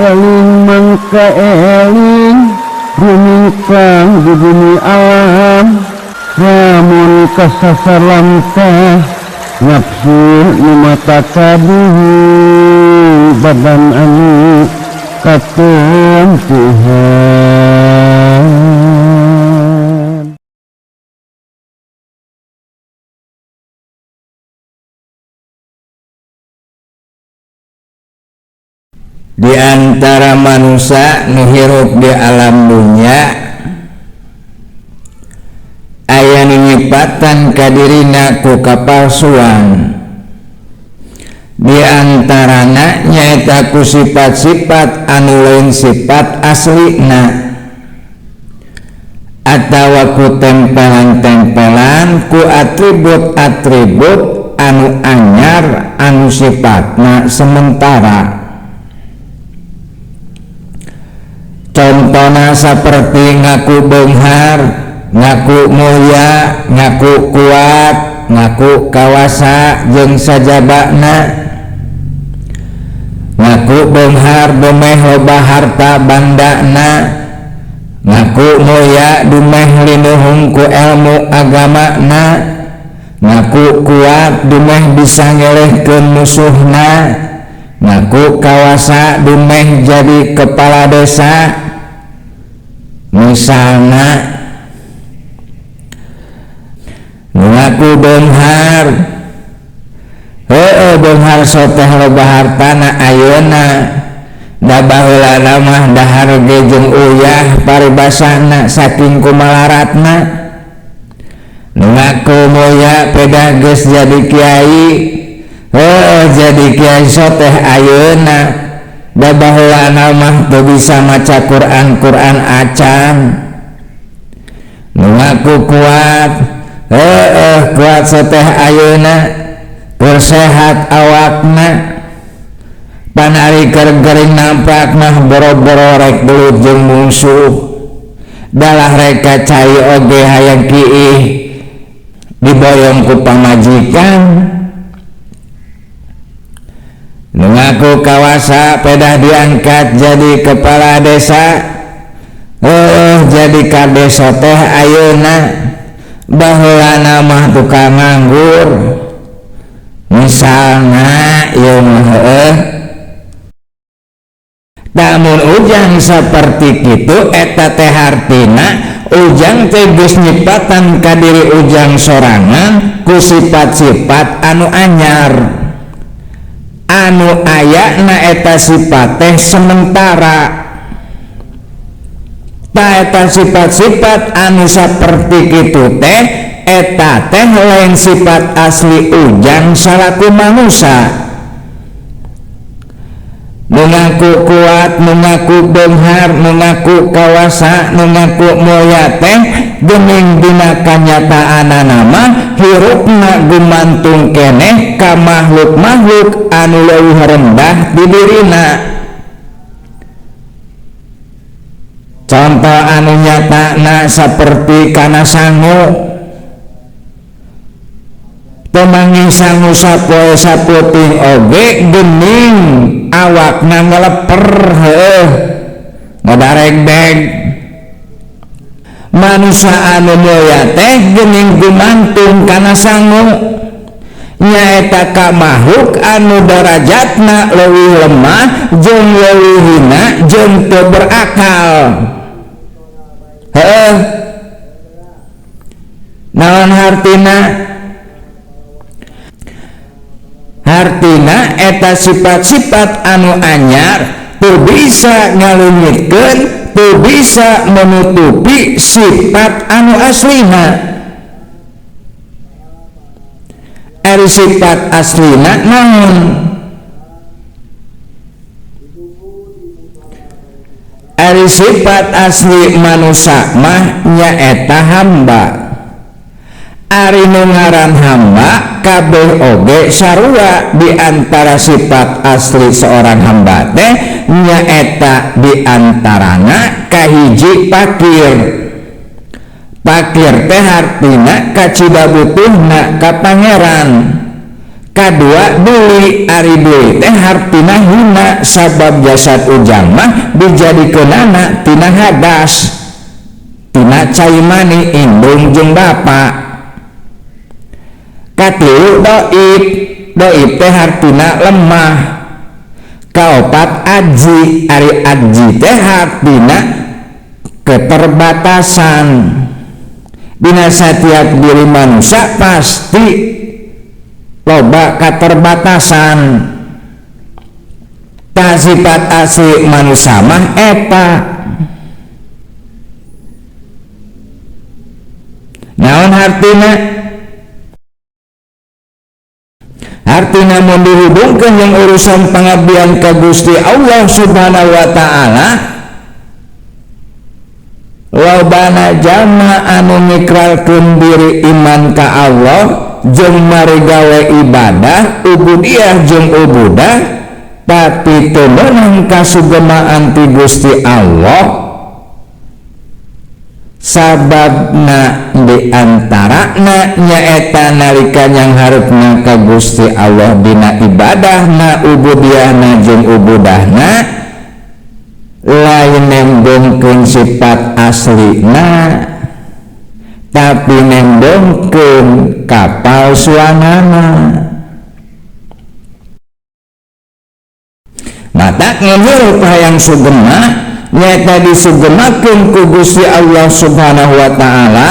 Eling mangka eling rumingkang di bumi alam lamun kasasar lamtah nafsu nu mata kaduhu badan anu katempuhan. Di antara manusia nu hirup di alam dunya aya nu nyipatan kadirina ku kapalsuan, di antarana nyaeta ku sifat-sifat anu lain sifat aslina atawa ku tempelan-tempelan ku atribut-atribut anu anyar anu sifatna sementara. Contohna seperti ngaku beunghar, ngaku mulia, ngaku kuat, ngaku kawasa jeung sajabana, ngaku beunghar dumeh loba harta bandana, ngaku mulia dumeh linuhung ku ilmu agamana, ngaku kuat dumeh bisa ngelehkeun musuhna, ngaku kawasa dumeh jadi kepala desa. Misalna ngaku beunghar, heueuh beunghar soteh loba hartana ayeuna, da baheulana mah dahar ge jeung uyah paribasana saking kumalaratna. Ngaku mulia pedah geus jadi kiai, heueuh jadi kiai soteh ayeuna, da baheulana mah teu bisa maca Quran-Quran acan. Ngaku kuat, heueuh kuat soteh ayeuna, keur sehat awakna, panari keur gering nampak mah boro-boro rek belut jeung mungsuh, dalah rek ka cai oge hayang kiih diboyong ku pamajikan. Ngaku kawasa pedah diangkat jadi kepala desa, jadi kades teh ayeuna, baheulana mah tukang nganggur. Misalna ieu mah heueuh. Lamun ujang saperti kitu eta teh hartina ujang teh geus nyipatan ka diri ujang sorangan ku sifat-sifat anu anyar, anu ayana eta sifat teh sementara. Ta eta sifat-sifat anu saperti kitu teh eta teh lain sifat asli ujang salaku manusia. Mengaku kuat, mengaku beunghar, mengaku kawasa, mengaku mulia teh geuning dina kanyataanana mah hirupna gumantung keneh ka makhluk-makhluk anu leuwih rendah di dirina. Contoh anu nyatana saperti kana sangu, temangi sangu sapoe saputing oge geuning awakna ngeleper heueuh ngadaregdeg. Manusia anu mulia teh geuning gumantung kana sangu, nyaeta ka makhluk anu darajatna leuwih lemah jeung leuwih hina jeung teu berakal. Heueuh, naon hartina? Hartina eta sifat-sifat anu anyar teu bisa ngalungitkeun, teu bisa menutupi sifat anu aslina. Ari sifat aslina naon? Ari sifat asli manusia mah nyaeta hamba. Ari nu ngaran hamba kabeh oge sarua. Di antara sifat asli seorang hamba teh nyaeta di antarana kahiji pakir. Pakir teh hartina kacida butuhna ka pangeran, Kadua duli, ari duli teh hartina hina sabab jasad ujang mah dijadikeunana tina hadas, tina cai mani indung jeung bapa. Katilu doib, doib teh hartina lemah. Kaopat aji, ari aji teh hartina keterbatasan. Dina setiap diri manusia pasti loba keterbatasan. Ta sifat asli manusia mah eta. Naon hartina? Artina mun dihubungkeun jeung urusan pangabdian ka Gusti Allah Subhanahu wa taala, lobana jalma anu ngikrarkeun diri iman ka Allah jeung marigawe ibadah ubudiyah jeung ubudah, tapi teu meunang kasugemaan ti Gusti Allah. Sababna di antarana nyaeta nalika nyangharepna ka Gusti Allah dina ibadahna ubudiyahna jeung ubudahna lain nembongkeun sifat aslina, tapi nembongkeun kapalsuanana. Matak ngeuneuh hayang sugema nyaeta disugemakeun ku Gusti Allah Subhanahu wa taala.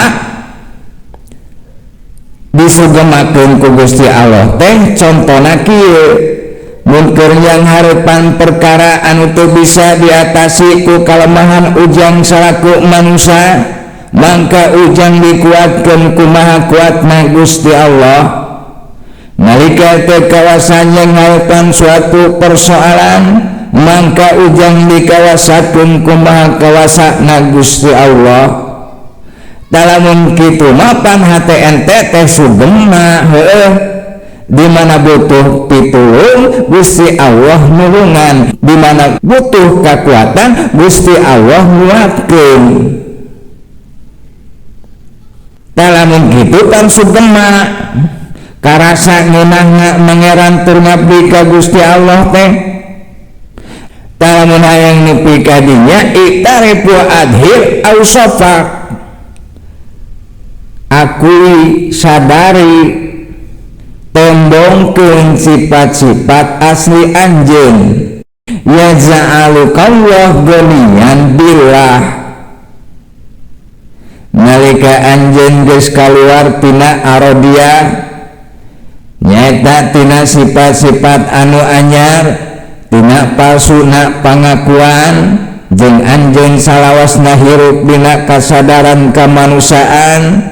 Disugemakeun ku Gusti Allah teh contona kieu, mun keur nyangharepan perkara anu teu bisa diatasi ku kalemahan ujang salaku manusia, mangka ujang dikuatkeun ku maha kuatna Gusti Allah. Nalika teu kawasan nyangharepan suatu persoalan, mangka ujang dikawasakeun kumaha kawasana Gusti Allah. Talamun kitu mapan hate ente teh sugema heueuh, di mana butuh pitulung Gusti Allah nulungan, di mana butuh kekuatan Gusti Allah nguatkeun. Talamun kitu pan sugema karasa ngeunahna mangeran tur ngabdi ka Gusti Allah teh. Talamun hayang nepi ka dinya itarifu adhir au safaq, akui sadari tembongkeun sifat-sifat asli anjeun. Ya ja'alukallah ghaniyan billah, nalika anjeun geus kaluar tina arodia nyaeta tina sifat-sifat anu anyar, tina palsuna pangakuan, jeung anjeun salawasna hirup dina kasadaran kamanusiaan,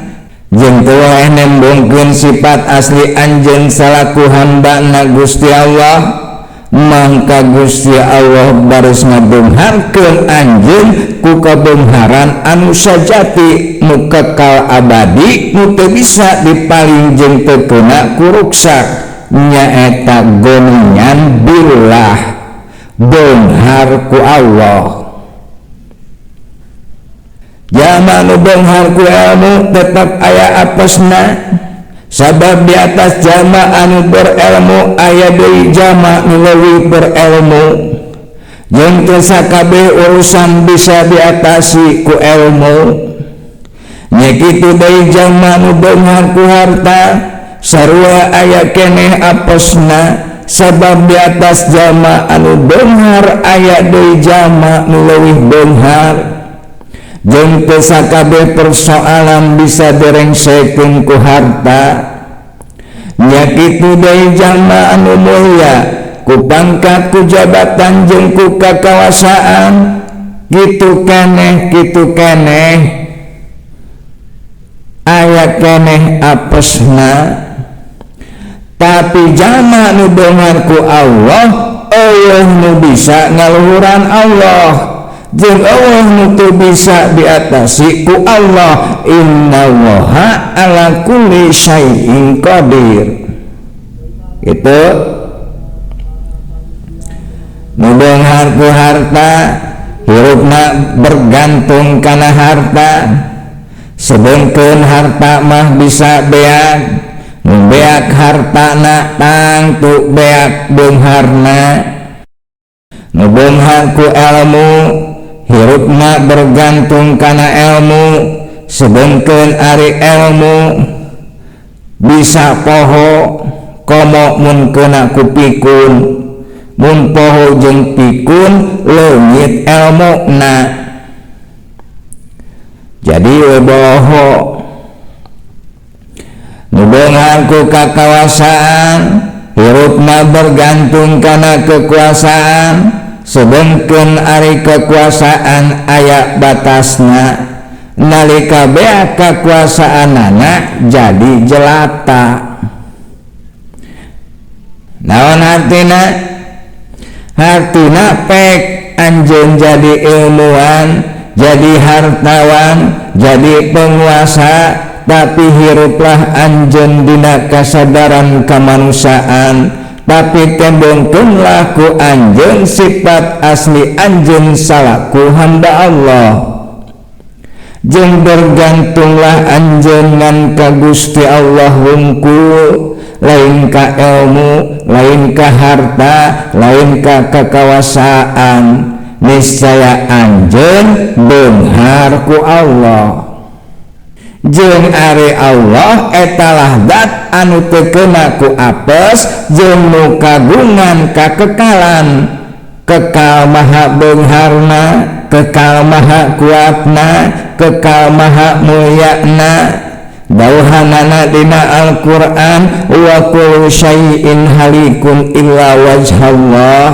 jeung teu wae nembongkeun sifat asli anjeun salaku hamba-Na Gusti Allah, mangka Gusti Allah baris ngabeungharkeun anjeun ku kabeungharan anu sajati nu kekal abadi nu teu bisa dipaling jeung teu keuna ku ruksak, nyaeta goningan billah, beunghar ku Allah. Jalma nu beunghar ku ilmu tetep aya apesna, sabab di atas jalma anu berilmu aya deui jalma nu leuwih berilmu, jeung teu sakabeh urusan bisa diatasi ku ilmu. Nya kitu deui jalma nu beunghar ku harta sarua aya keneh apesna, sabab di atas jalma anu beunghar aya deui jalma nu leuwih beunghar, jeung teu sakabeh persoalan bisa direngsekeun ku harta. Nya kitu deui jalma anu mulia ku pangkat ku jabatan jeung ku kakawasaan, kitu keneh kitu keneh aya keneh apesna. Tapi jalma nu beunghar ku Allah eueuh nu bisa ngaluhuran Allah, jeung eueuh nu teu bisa diatasi ku Allah. Innallaha ala kulli syai'in qadir. Itu nu beunghar ku harta hirupna bergantung kana harta, sedengkeun harta mah bisa beak. Nu beak hartana tangtu beak beungharna. Nu beunghar ku ilmu hirupna bergantung kana ilmu, sedengkeun ari ilmu bisa poho komo mun kena ku pikun, mun poho jeung pikun leungit ilmuna. Jadi we boho. Nu beunghar ku kakawasaan hirupna bergantung kana kekuasaan, sedengkeun ari kekuasaan aya batasna. Nalika beak kekuasaanana jadi jelata. Naon hartina? Hartina pek anjeun jadi ilmuwan, jadi hartawan, jadi penguasa, tapi hiruplah anjeun dina kasadaran kemanusiaan, tapi tembongkeunlah ku anjeun sifat asli anjeun salaku hamba Allah. Jeung bergantunglah anjeun ngan ka Gusti Allah hungkul, lain ka ilmu, lain ka harta, lain ka kekawasaan. Niscaya anjeun beunghar ku Allah. Jeung ari Allah etalah zat anu teu keuna ku apes jeung nu kagungan kakekalan. Kekal maha beungharna, kekal maha kuatna, kekal maha mulyana. Dawuhanana dina Al-Qur'an wa kullu syai'in halikun illa wajhallah.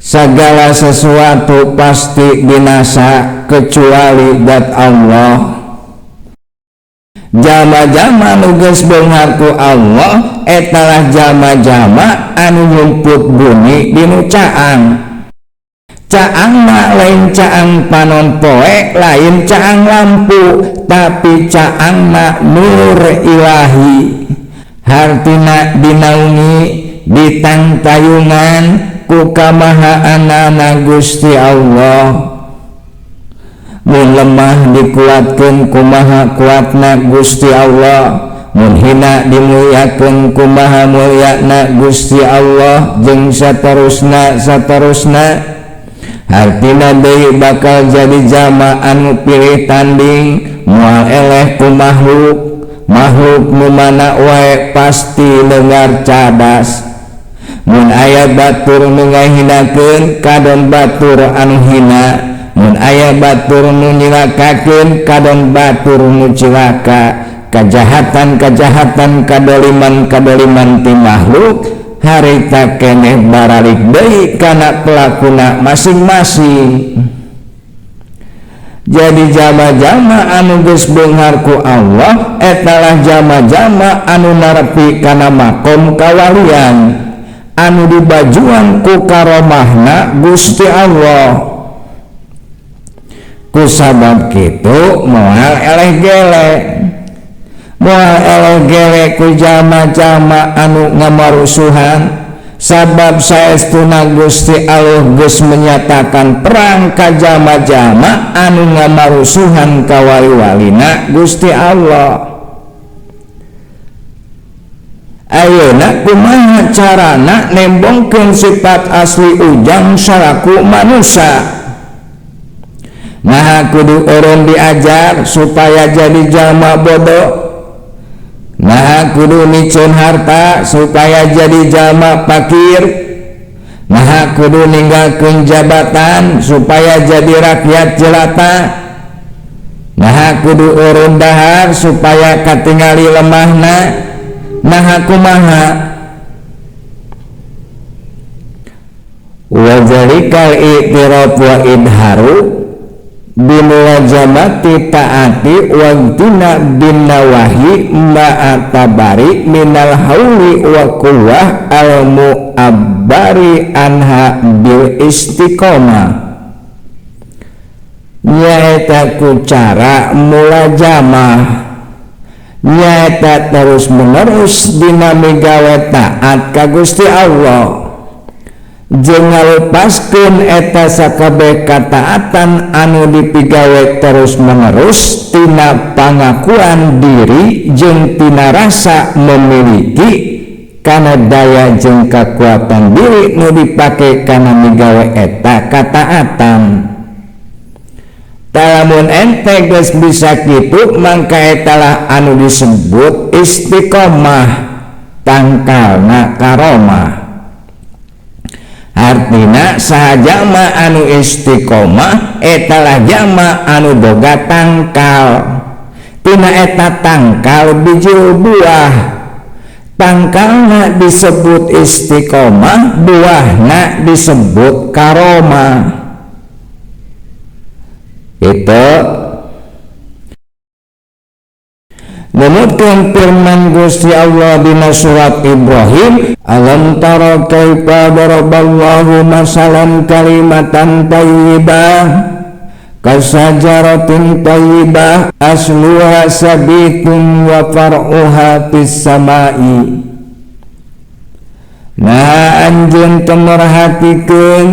Segala sesuatu pasti binasa kecuali zat Allah. Jama-jama nu geus beunghar ku Allah etalah jama-jama anu nyumput bumi dinu caang. Caangna lain caang panon poe, lain caang lampu, tapi caangna nur ilahi. Hartina dinaungi, ditangtayungan ku kamahaanana Gusti Allah. Mun lemah dikuatkeun kumaha kuatna Gusti Allah, mun hina dimuliakeun kumaha mulyana Gusti Allah, jeung saterusna saterusna. Hartina deui bakal jadi jama anu pilih tanding, moal eleh ku makhluk, makhluk nu mana wae pasti dengar cadas. Mun aya batur nu ngahinakeun kadon batur anu hina, mun aya batur nu nyilakakeun kadon batur nu cilaka. Kajahatan-kajahatan, kadoliman-kadoliman ti makhluk harita keneh baralik deui kana pelakuna masing-masing. Jadi jama-jama anu geus beunghar ku Allah etalah jama-jama anu narepi kana makom kawalian, anu dibajuan ku karomahna Gusti Allah. Ku sabab kitu moal eleh gele, moal eleh gele ku jama-jama anu ngamarusuhan, sabab saestuna Gusti Allah geus menyatakan perang ka jama-jama anu ngamarusuhan ka wali-walina Gusti Allah. Ayeuna kumaha carana nembongkeun sifat asli ujang salaku manusia? Nah kudu eureun diajar supaya jadi jalma bodoh. Nah kudu miceun harta supaya jadi jalma pakir. Nah kudu ninggalkeun jabatan supaya jadi rakyat jelata. Nah kudu eureun dahar supaya katingali lemahna. Nah kumaha? Wa zalikal i'tiraf wa idharu bimulazamati taati wa tina binawahi ma'atabari minal hauli wa quwwah al mu'abbari anha bil istiqomah. Nyaeta ku cara mulazamah, nyaeta terus menerus dina migawe taat ka Gusti Allah, Jeung ngalepaskeun eta sakabeh kataatan anu dipigawe terus-menerus tina pangakuan diri jeung tina rasa memiliki kana daya jeung kakuatan diri nu dipake kana migawe eta kataatan. Lamun ente geus bisa kitu mangka etalah anu disebut istiqomah, tangkalna karomah. Artina saha jalma anu istiqomah etalah jalma anu boga tangkal. Tina eta tangkal bijil buah. Tangkalna disebut istiqomah, buahna disebut karomah. Itu numutkeun firman Gusti Allah dina surat Ibrahim, alam tara kaifa daraballahu masalan kalimatan thayyibah kasajaratin thayyibah asluha sabitun wa far'uha fis samai. Nah anjeun teu merhatikeun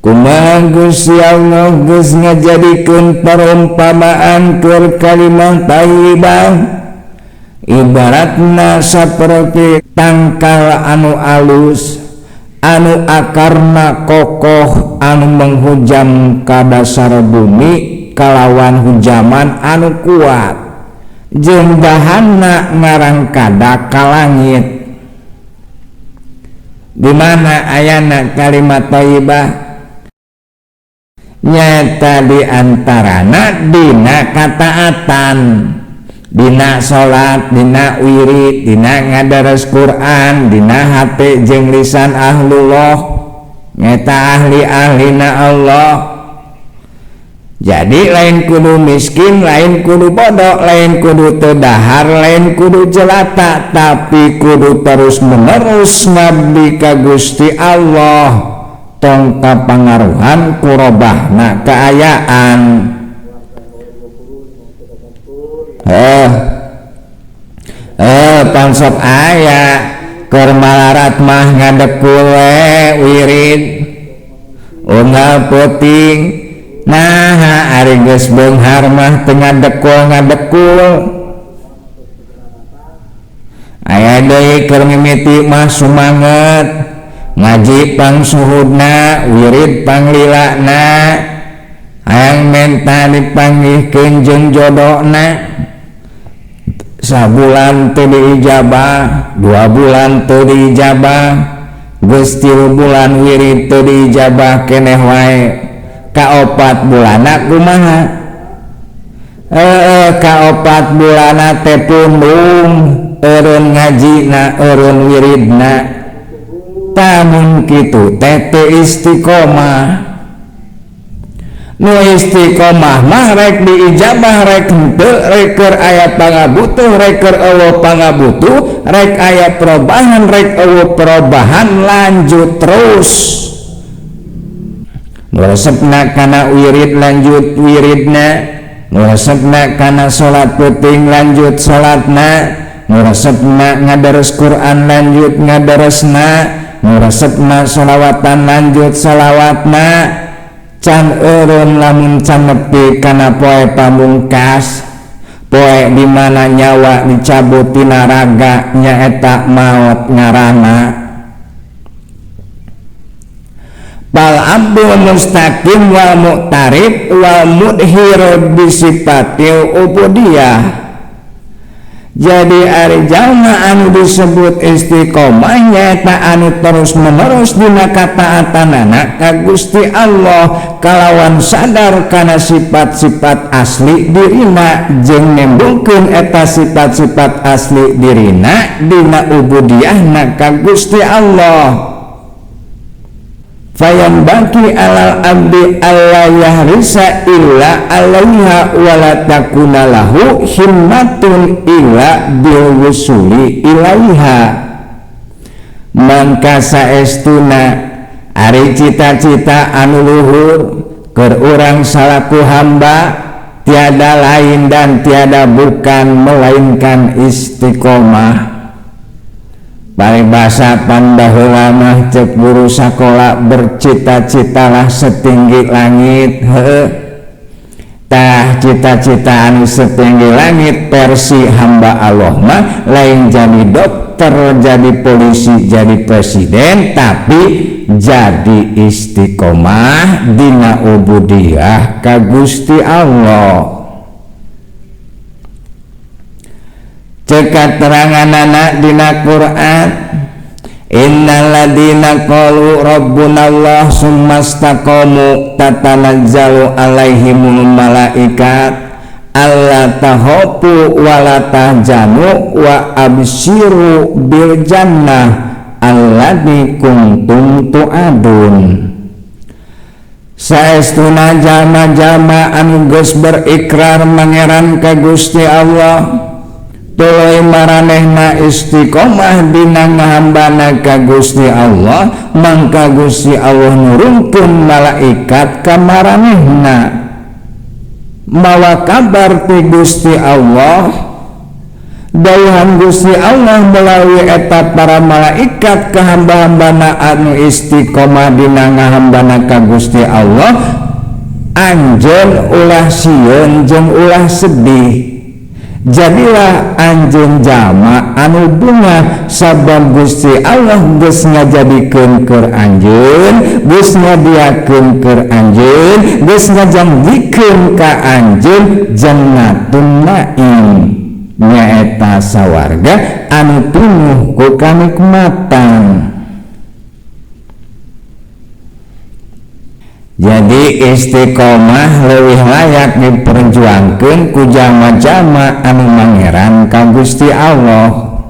kumaha Gusti Allah geus ngajadikeun perumpamaan keur kalimah thayyibah ibaratna saperti tangkal anu alus anu akarna kokoh anu menghujam ka dasar bumi kalawan hujaman anu kuat jeung dahanna ngarangkadak ka langit. Di mana ayana kalimat thayyibah? Nyata di antarana dina kataatan, dina salat, dina wirid, dina ngadaras Quran, dina hate jeung lisan ahlullah, nyata ahli-ahlina Allah. Jadi lain kudu miskin, lain kudu bodoh, lain kudu teu dahar, lain kudu jelata, tapi kudu terus menerus ngabdi ka Gusti Allah. Tong kapangaruhan kurobahna kaayaan. Pangsok aya keur malarat mah ngadekul we wirid unggal peuting. Nah ari geus beunghar mah teu ngadekul. Aya deui keur mimiti mah sumanget ngaji pang suhudna, wirid panglilana, hayang menta dipanggihkeun jeung jodona. Sabulan teu diijabah, 2 bulan teu diijabah, geus 3 bulan wirid teu diijabah keneh wae. Ka 4 bulanna kumaha? Ka 4 bulanna teh pundung, eureun ngajina, eureun wiridna. Tamun kitu teh teu istiqomah. Nu istiqomah mah rek diijabah rek henteu, rek keur aya pangabutuh rek keur eueuh pangabutuh, rek aya perubahan rek eueuh perubahan, lanjut terus. Nu resepna kana wirid lanjut wiridna, nu resepna kana salat peuting lanjut salatna, nu resepna ngadares Quran lanjut ngadaresna, nu resepna sholawatan lanjut sholawatna. Can eureun lamun can nepi kana poe pamungkas, poe di mana nyawa dicabut tina raga nyaeta maot ngaranna. Fal abdul mustaqim wal mu'tarif wal mudhir bi sifatil ubudiyah. Jadi ari jalma anu disebut istiqomah nyaeta anu terus menerus dina kataatanana ka Gusti Allah kalawan sadar kana sifat-sifat asli dirina jeung nembungkeun eta sifat-sifat asli dirina dina ubudiyahna ka Gusti Allah. Fayan baki alal abdi alla yahrisa illa alaiha wala takuna lahu himmatun illa bil wusuli ilaiha. Mangka saestuna ari cita-cita anu luhur keur urang salaku hamba tiada lain dan tiada bukan melainkan istiqomah. Paribasa pan baheula mah cek guru sakola bercita-citalah setinggi langit. Heuh, tah cita-cita anu setinggi langit versi hamba Allah mah lain jadi dokter, jadi polisi, jadi presiden, tapi jadi istiqomah dina ubudiyah ka Gusti Allah. Cek kateranganana dina Quran, innal ladina qalu rabbunallah summastaqamu tatanazzalu alaihimul malaikat alla tahafu wa la tahzanu wa absyiru bil jannah allati kuntum tu'adun. Saestuna jalma-jalma anu geus berikrar mangeran ka Gusti Allah, tuluy maranehna istiqomah dina ngahambana ka Gusti Allah, mangka Gusti Allah nurunkeun malaikat ka maranehna mawa kabar ti Gusti Allah. Dawuhan Gusti Allah melalui eta para malaikat ka hamba-hambana anu istiqomah dina ngahambana ka Gusti Allah, anjeun ulah sieun jeung ulah sedih. Jadilah anjeun jalma anu bungah sabab Gusti Allah geus ngajadikeun keur anjeun, geus ngadiakeun keur anjeun, geus ngajanjikeun ka anjeun jannatun naim, nyaeta sawarga anu pinuh ku kanikmatan. Jadi istiqomah leuwih layak diperjuangkeun ku jalma-jalma anu mangeran ka Gusti Allah.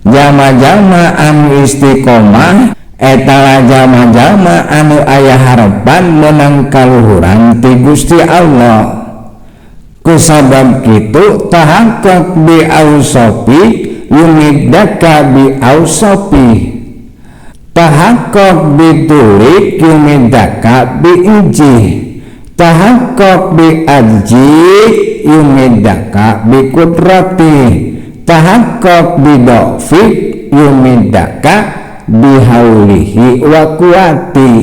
Jalma-jalma anu istiqomah eta jalma-jalma anu aya harapan menang kaluhuran ti Gusti Allah. Kusabab kitu tahaqqaq bi ausofi yumidaka bi ausofi, tahaqqaq bi tulik yumidaka bi ijih, tahaqqaq bi ajih yumidaka bi kudrati, tahaqqaq bi dofik yumidaka bi haulihi wa kuwati.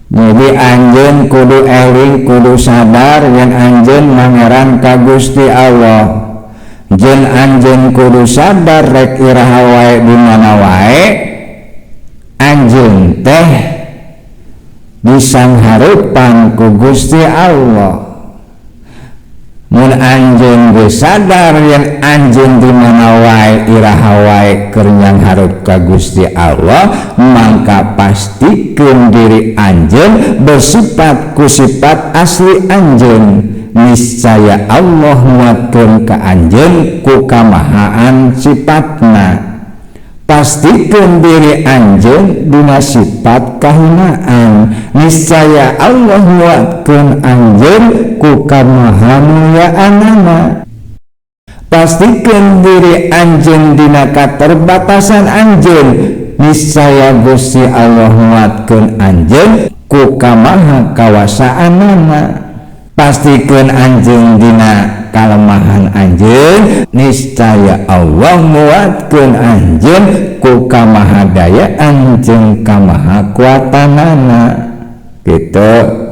Jadi anjeun kudu eling, kudu sadar yen anjeun mangeran ka Gusti Allah. Jeung anjeun kudu sadar rek iraha wae di mana wae anjeun teh disanghareupan ku Gusti Allah. Mun anjeun geus sadar yen anjeun di mana wae iraha wae keur nyanghareup ka Gusti Allah, mangka pastikeun diri anjeun bersifat ku sifat asli anjeun. Niscaya Allah muatkeun ka anjeun ku kamahaan sifatna. Pastikeun diri anjeun dina sifat kahinaan, niscaya Allah muatkeun anjeun ku kamahamuliaanana. Pastikeun diri anjeun dina katerbatasan anjeun, niscaya Gusti Allah muatkeun anjeun ku kamaha kawasaanana. Pastikeun anjeun dina kalemahan anjeun, niscaya Allah muatkeun anjeun ku kamahadayaan jeung kamahakuatanana. Gitu.